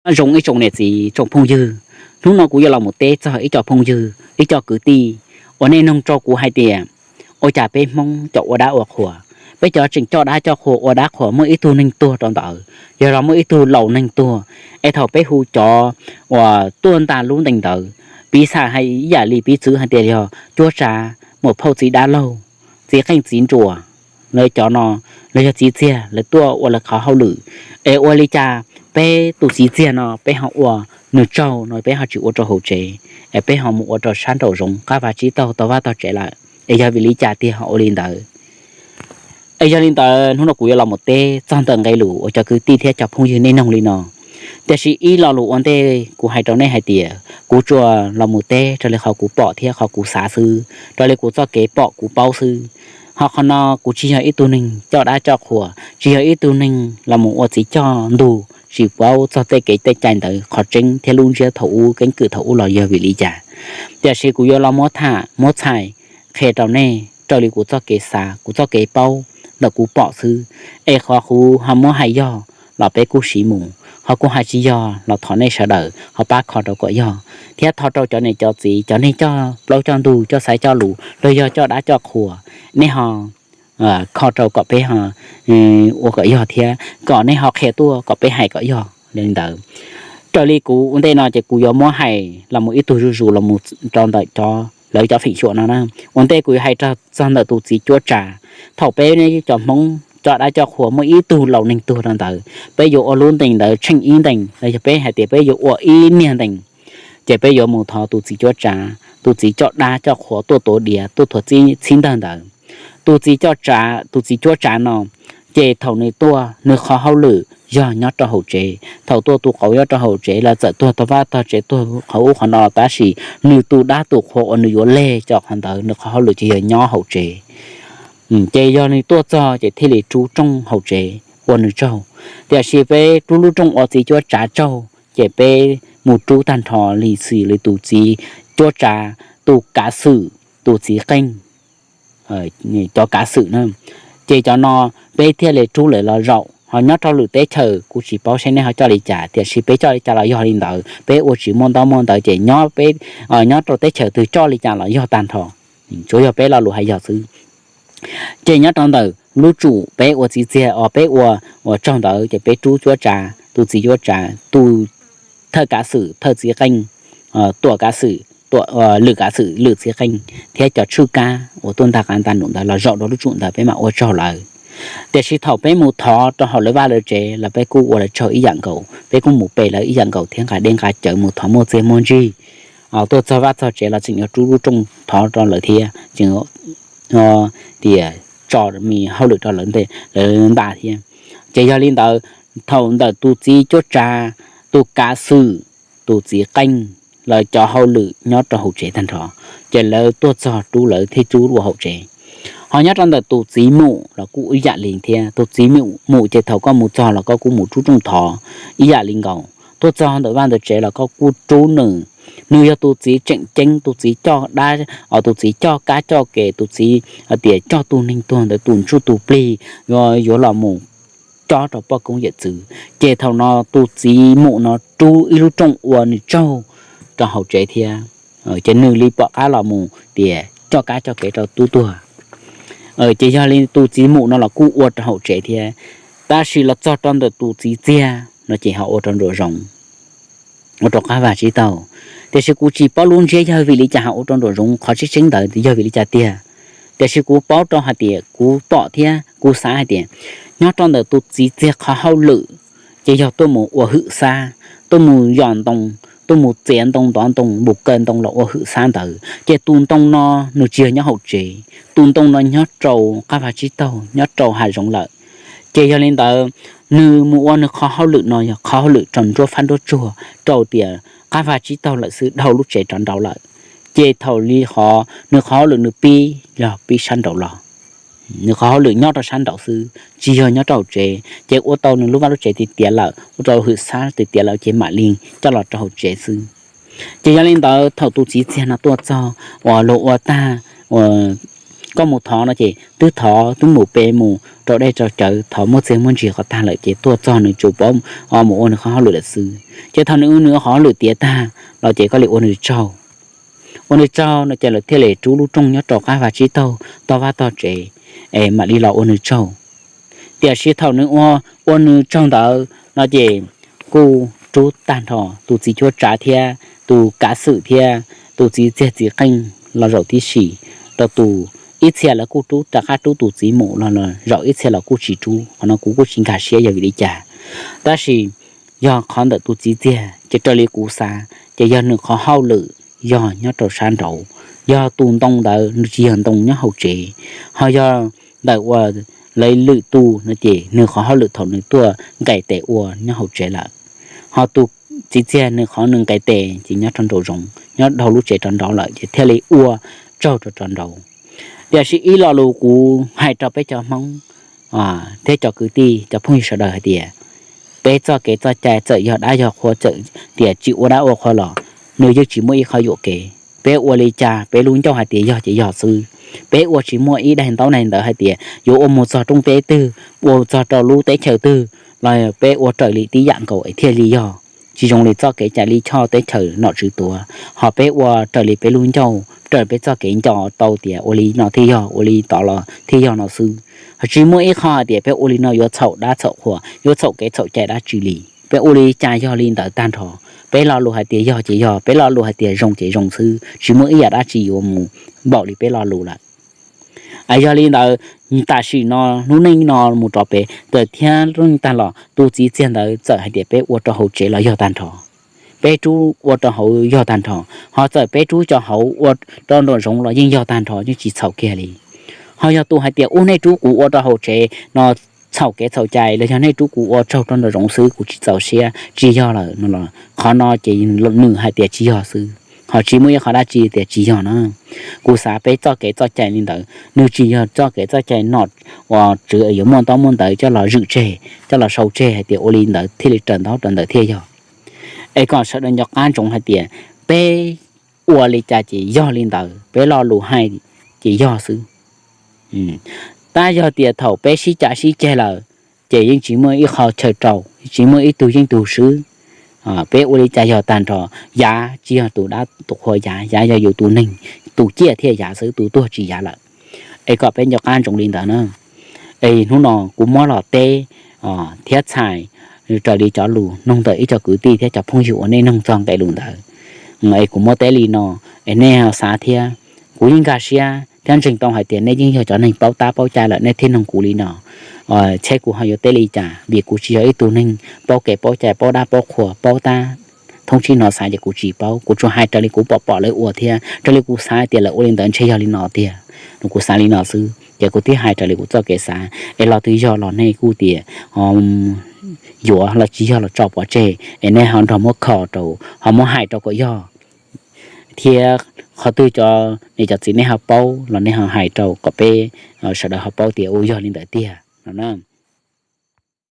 Nyob zoo ib tsoom niam txiv tsoom phooj ywg, hnub no kuv yuav los mus teb txog ib co phooj ywg, ib co kwv tij uas nej nug rau kuv hais tias, ua cas peb Hmoob cov ua dab ua qhuas, peb cov tseem coj dab coj qhuas ua dab qhuas muaj ib tug neeg tuag rau ntawd, yog los muaj ib tug laus neeg tuag, es thaum peb hu cov uas tuaj nta lub ntees ntawd, piv xam hais ib yam li piv txwv hais tias yog cuab tsav, muam phauj txiv dab laug, txiv qeej txiv nruas, lawv cov no, lawv yog txiv txiag lawv tuaj ua lawv qhov hauj lwm, es ua li cas peb tus txiv txiag no peb ho ua nws tsaug no peb ho tsis ua rau hauv tsev, es peb ho mus ua rau sab nraum zoov qab vaj tsib taug tau vaj tog tsev lawm, es yog vim li cas tiag ho ua li ntawd? Es yog li ntawd hnub no kuv yuav los mus teb txog ntawm nqe lus uas cov kwv tij thiab cov phooj ywg nej nug li no. Tiam sis ib lo lus ua ntej kuv hais rau nej hais tias kuv tsuas los mus teb raws li qhov kuv pom thiab qhov kuv xav xwb, raws li kuv txoj kev pom kuv paub xwb. Ho qhov no kuv tsis yog ib tug neeg coj dab coj qhuas, tsis yog ib tug neeg los mus ua txiv coj ntug tsis paub txog tej kev tej cai ntawd qhov tseeb thiab lub ntsiab thaum ub keeb kwm thaum ub los yog vim li cas. Tiam sis kuv yuav los muab tham muab txhais qhia rau nej raws li kuv txoj kev xav kuv txoj kev paub ntawm kuv pom xwb. Es qhov kuv ho muab hais yog los peb kuj siv mus, qhov kuv hais tsis yog los thov nej sawv daws ho pab kho rau kom yog, thiab thov rau cov niam cov txiv cov neeg coj plaub coj ntug coj xaiv coj lus los yog coj dab coj qhuas, nej ho kho rau kom peb ho ua kom yog thiab kom nej ho qhia tuaj kom peb hais kom yog li ntawd. Raws li kuv ua ntej no ces kuv yuav muab hais los mus ib tug zuj zus los mus rau ntawm cov lawv cov feem xyuam no na. Ua ntej kuv yuav hais txog ntawm tus txiv cuab tsav. Thaum peb cov Hmoob coj dab coj qhuas muaj ib tug laus neeg tuag rau ntawd, peb yuav ua lub ntees ntawd tsheej ib ntees los yog peb hais tias peb yuav ua ib niag ntees, ces peb yuav mus thov tus txiv cuab tsav, tus txiv coj dab coj qhuas tuaj tuav diav tuaj thuav txhib ntawg ntawd. Tus txiv coj tsav, tus txiv cuab tsav no, ces thaum nws tuaj nws qhov hauj lwm yog nyob rau hauv tsev. Thaum tuaj tu qauv nyob rau hauv tsev los txawm tuag tog vaj tog tsev tuag qhov ub qhov no los tab sis nws tu dab tu qhua uas nws yuav leg cov qhov ntawd nws qhov hauj lwm ces yog nyob hauv tsev. Ces yog nws tuaj txog ces thiaj li rub rooj hauv tsev ua nws tsaug. Tiam sis peb rub lub rooj ua txiv cuab tsav tsaug ces peb mus rub tag nrho li xws li tus txiv cuab tsav, tus kav xwm, tus txiv qeej, cov kav xwm na. Ces cov no peb thiaj li rub lawv los zaum. Ho nyob rau lwm teb chaws kuv tsis paub seb nej ho coj li cas, tiam sis peb coj li cas los yog li ntawd, peb ua tsis muaj ntaub muaj ntawv ces nyob peb, nyob rau teb chaws twg coj li cas los yog tag nrho, tsuav yog peb lo lus hais yog xwb. Ces nyob rau ntawm lub tsum peb ua txiv txiag os, peb ua, ua tsaug ntawd ces peb rub cuab tsav, tus txiv cuab tsav, tus thawj kav xwm, thawj txiv qeej, tuam kav xwm, tuam, lwm kav xwm, lwm txiv qeej, thiab cov tshwj kab uas tuaj ntag qab ntag num ntawd los zaum rau lub tsum ntawd peb mam ua tsaug lawv. Tiam sis thaum peb mus thov rau hauv lawv vaj lawv tsev los peb kuj ua lawv tsaug ib yam nkaus, peb kuj mus pe lawv ib yam nkaus thiab nqa dej nqa cawv mus thov muaj txiaj muaj ntsig. Tuaj txog vaj txog tsev los tseem yuav rub lub rooj thov rau lawv thiab tseem tias tso me hauj lwm rau lawv nta thiab. Ces yog li ntawd, thaum ntawm tus txiv cuab tsav, tus kav xwm, tus txiv qeej, lawv cov hauj lwm nyob rau hauv tsev tag nrho, ces lawv tuaj txog rub lawv thiaj rub ua hauv tsev. Ho nyob rau ntawm tus txiv mum los kuj ib yam li thiab, tus txiv mum ces thaum koj mus txog los koj kuj mus rub rooj thov ib yam li nkaus. Tuaj txog ntawm vaj ntawm tsev los koj kuj rub nws. Nws yog tus txiv tseem ceeb, tus txiv coj dab, tus txiv coj kab coj kev, tus txiv hais tias coj tus neeg tuag ntawd tus ntsuj tus plig yuav los mus cob rau poj koob yawm txwv. Ces thaum no tus txiv mum no rub ib lub rooj ua nws tsaug rau hauv tsev thiab, ces nws li pom qab los mus tias coj kab coj kev rau tub tuag. Ces yog li tus txiv mum no los kuj ua rau hauv tsev thiab, tab sis los txog rau ntawm tus txiv txiag no ces ho ua rau nraum zoov, ua rau qab vaj tsib taug. Tiam sis kuv tsis paub lub ntsiab yog vim li cas ho ua rau nraum zoov, qhov tseeb tseeb ntawd yog vim li cas tiag. Tiam sis kuv paub rau hais tias kuv pom thiab kuv xav hais tias nyob rau ntawm tus txiv txiag qhov hauj lwm ces yog tuaj mus ua hwm xab, tuaj mus yos ntoo, tuaj mus txiav ntoo ntov ntoo npus kaw ntoo los ua hwm xab ntawd. Ces tus ntoo no nws tsis yog nyob hauv tsev, tus ntoo no nyob rau qab vaj tsib taug nyob rau hav zoov lawm. Ces yog li ntawd, nws mus ua nws qhov hauj lwm no yog qhov hauj lwm rau nruab fab nruab tsuag rau tias qab vaj tsib taug lawm xwb, dhau lub tsev rov nraud lawm. Ces thaum li qhov nws qhov hauj lwm nws pib los pib sab nraud los, nws qhov hauj lwm nyob rau sab nraud xwb, tsis yog nyob rau hauv tsev. Ces ua tau nws lub vaj lub tsev tiav tiav lawm, ua rau hwm xab tiav tiav lawm ces mam li coj los rau hauv tsev xwb. Ces yog li ntawd thaum tus txiv txiag no tuaj txog uas luag ua tag, ua koj mus thov no ces twb thov twb mus pe mus rau dej rau cawv, thov muaj txiag muaj ntsig qhov tag lawm ces tuaj txog nws tsuas paub mus ua nws qhov hauj lwm lawm xwb. Ces thaum nws ua nws qhov hauj lwm tiav tag los ces koj li ua nws tsaug. Ua nws tsaug no ces lawv thiaj li rub lub rooj nyob rau qab vaj tsib taug tog vaj tog tsev es mam li los ua nws tsaug. Tiam sis thaum nws ua, ua nws tsaug ntawd no ces kuj rub tag nrho tus txiv cuab tsav thiab tus kav xwm thiab tus txiv txiag txiv qeej los zaum tib si rau tus, ib txhia lawv kuj rub rov qab rub tus txiv mus los zaum ib txhia los kuj tsis rub, qhov no kuv kuj tsis nkag siab yog vim li cas. Tab sis yog qhov ntawm tus txiv txiag ces raws li kuv xav ces yog nws qhov hauj lwm yog nyob rau sab nraud, yog tus ntoo ntawd nws tsis yog ntoo nyob hauv tsev, ho yog ntawm uas lawv lwm tus no ces nws qhov hauj lwm thaum nws tuaj nqes tes ua nyob hauv tsev lawm. Ho tus txiv txiag nws qhov nws nqes tes ces nyob rau nraum zoov nyob dhau lub tsev rov nraud lawm ces thiaj li ua tsaug rau rov nraud. Tiam sis ib lo lus kuv hais rau peb cov Hmoob thiab cov kwv tij cov phooj ywg sawv daws hais tias peb txoj kev txoj cai txawm yog dab yog qhua, txawm tias tsis ua dab ua qhua los nws yeej tsis muaj ib qho yuam kev. Peb ua li cas peb lub ncauj hais tias yog ces yog xwb. Peb ua tsis muaj ib daim ntaub daim ntawv hais tias yuav ua mus txog rooj teb twg, ua txog rau lub teb chaws twg los peb ua raws li tib yam nkaus es thiaj li yog. Tsis zoo li txoj kev cai li choj teb chaws nom tswv tuav, ho peb ua raws li peb lub ncauj raws peb txoj kev nco tau tias ua li no thiaj yog, ua li tod los thiaj yog no xwb. Ho tsis muaj ib qho hais tias peb ua li no yuav txhaum dab txhaum qhua, yuav txhaum kev txhaum cai dab tsi li. Peb ua li cas yog li ntawd tag nrho. Peb lo lus hais tias yog ces yog, peb lo lus hais tias zoo ces zoo xwb, tsis muaj ib yam dab tsi yuav mus npaum li peb lo lus lawm. Yog li ntawd, tam sim no lub neej no mus rov pem tawm thiab lub neej tag los tus txiv txiag ntawd txawm hais tias peb ua rau hauv tsev los yog tag nrho, peb rub ua rau hauv yog tag nrho, ho txawm peb rub cov hauv ua rau nraum zoov los yeej yog tag nrho, yeej tsis txhaum kiag li. Ho yog tus hais tias ub nej rub kuv ua rau hauv tsev no txhaum kev txhaum cai los yog nej rub kuv ua tsaug rau nraum zoov xwb kuv tsis txaus siab tsis yog lawm no los qhov no ces nws hais tias tsis yog xwb, ho tsis muaj ib qho dab tsi tias tsis yog na. Kuv xav peb txoj kev txoj cai li ntawd nws tsis yog txoj kev txoj cai nom tswv yuav muaj ntaub muaj ntawv coj los zwm tseg, coj los sau tseg hais tias ua li ntawd thiaj li raws ntaub raws ntawv thiaj yog. Es kom sawv daws nco qab ntsoov hais tias peb ua li cas ces yog li ntawd, peb lo lus hais ces yog xwb. Tab yog tias thaum peb sib cav sib ceg lawm ces yeej tsis muaj ib qho chaw rau, tsis muaj ib tug yeej tug swb. Peb ua li cas yog tag nrho, yav tsis yog tus dab tus qhua yav, yav yog yus tus neeg, tus ciaj thiaj yav xwb, tus tuag tsis yav lawm. Es kom peb nco qab ntsoov li ntawd na. Es hnub no kuv muab los teb thiab txhais raws li cov lus noog ntawm ib co kwv tij thiab cov phooj ywg uas nej noog txog nqe lus ntawd. Es kuv muab teb li no, es nej xav thiab. Kuv yeej nkag siab thiab ntseeg tau hais tias nej yeej yog cov neeg paub tab paub cai lawm nej thiaj noog kuv li no. Txheb kuv ho yuav teb li cas, vim kuv tsis yog ib tug neeg paub kev paub cai, paub dab paub qhua, paub tab thoob tsib hnov xav ces kuv tsis paub, kuv tsuas hais raws li kuv pom pom lawv ua thiab raws li kuv xav tias lawv ua li ntawd ntshe yog li no tiag no, kuv xav li no xwb ces kuv thiaj hais raws li kuv txoj kev xav. Es los twg yog los nej kuj tias yuav los tsis yog los tso pov tseg, es nej ho nrog muab kho rau, ho muab hais rau kom yog, thiab qhov twg cov niam cov txiv nej ho paub los nej ho hais rau kom peb sawv daws ho paub tias ua yog li ntawd tiag no na.